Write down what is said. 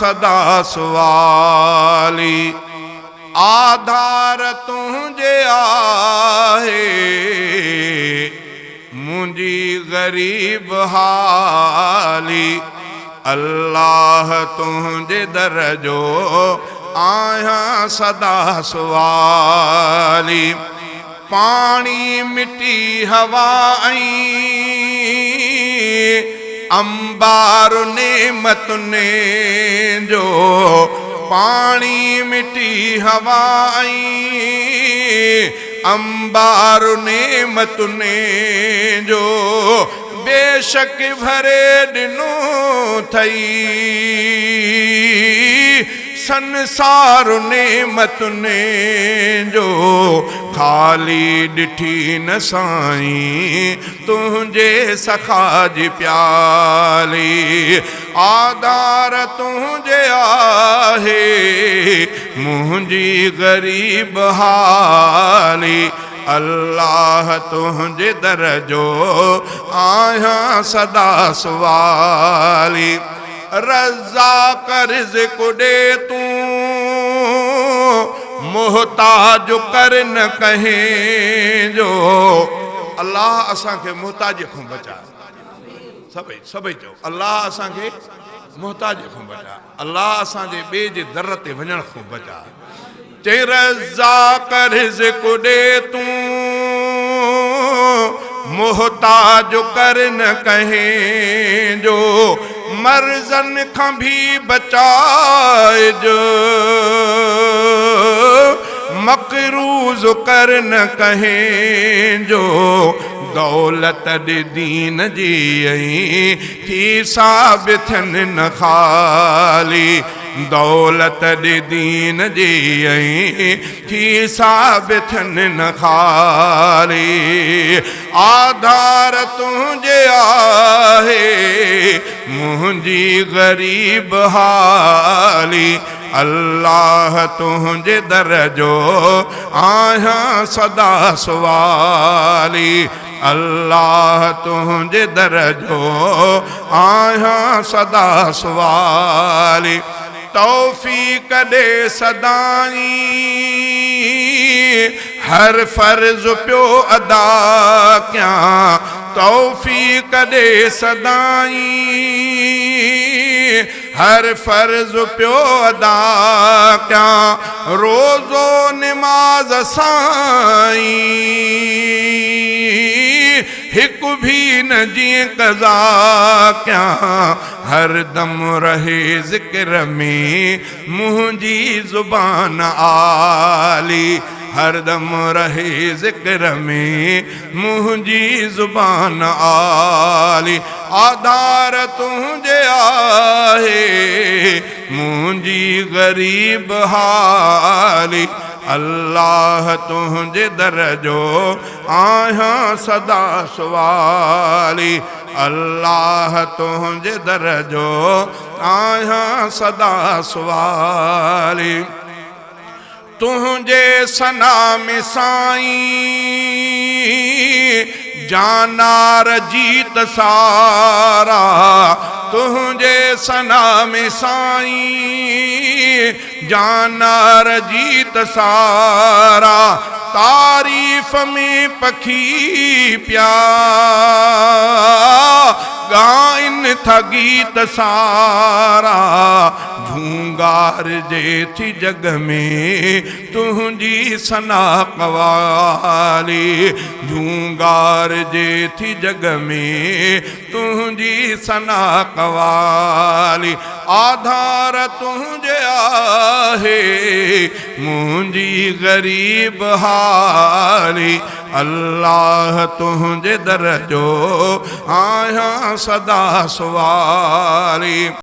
سدا سوالي، آڌار تنهنجي آهي، منهنجي غريب حالي. الله تنهنجي در جو آهيان سدا سوالي. پاڻي مٽي هوا ۽ انبار نعمتن جو، پاڻي مٽي هوا ۽ انبار نعمتن جو، بيشڪ ڀري ڏنو ٿئي سنسار نعمتن جو، خالي ڏٺي نه سائين تنهنجي سخا جي پيالي. آڌار تنهنجي آهي، منهنجي غريب حالي. الله تنهنجي در جو آهيان سدا سوالي. رزاق رزق ڏي تون، محتاج ڪر نه ڪنهن جو. الله اسان کي محتاجي کان بچاء. سڀئي سڀئي چئو الله اسان کي محتاجي کان بچاء. الله اسان جي ٻئي جي در تي وڃڻ کان بچاء. چئي رزاق رزق ڏي تون، محتاج ڪر نه ڪنهن جو. مرضن کان ڀي بچائج، مقروض ڪر نه ڪنهن جو. دولت ڏي دين جي ۽ ٿي ثابت ٿين نه خالي. دولت ڏي دين جي ۽ ٿي ثابت ٿين نه خالي. آڌار تنهنجي آهي، منهنجي غريب حالي. الله تنهنجي در جو آهيان سدا سوالي. الله تنهنجي در جو آهيان سدا سوالي. توفيق ڏي سدائين، هر فرض پيو ادا ڪيان. توفيق ڏي سدائين، هر فرض پيو ادا ڪيان. روزو نماز سائين، هڪ ڀي نه جيئن قضا ڪيان. هر دم رهي ذڪر ۾ منهنجي زبان عالي. هر دم رهي ذڪر ۾ منهنجي زبان عالي. آڌار تنهنجي آهي، منهنجي غريب حالي. الله تنهنجي در جو آهيان سدا سوالي. الله تنهنجي در جو آهيان سدا سوالي. تنهنجي ثنا ۾ سائين، جانار جيت سارا. تنهنجي ثنا ۾ سائين، جانار جيت سارا. تعريف ۾ پکي پيا ڳائن ٿا گيت سارا. جهونگارجي ٿي جڳ ۾ تنهنجي ثنا قوالي. جهونگارجي ٿي جڳ ۾ تنهنجي ثنا قوالي. آڌار تنهنجي آهي، منهنجي غريب حالي. الله تنهنجي در جو آهيان سدا سوالي.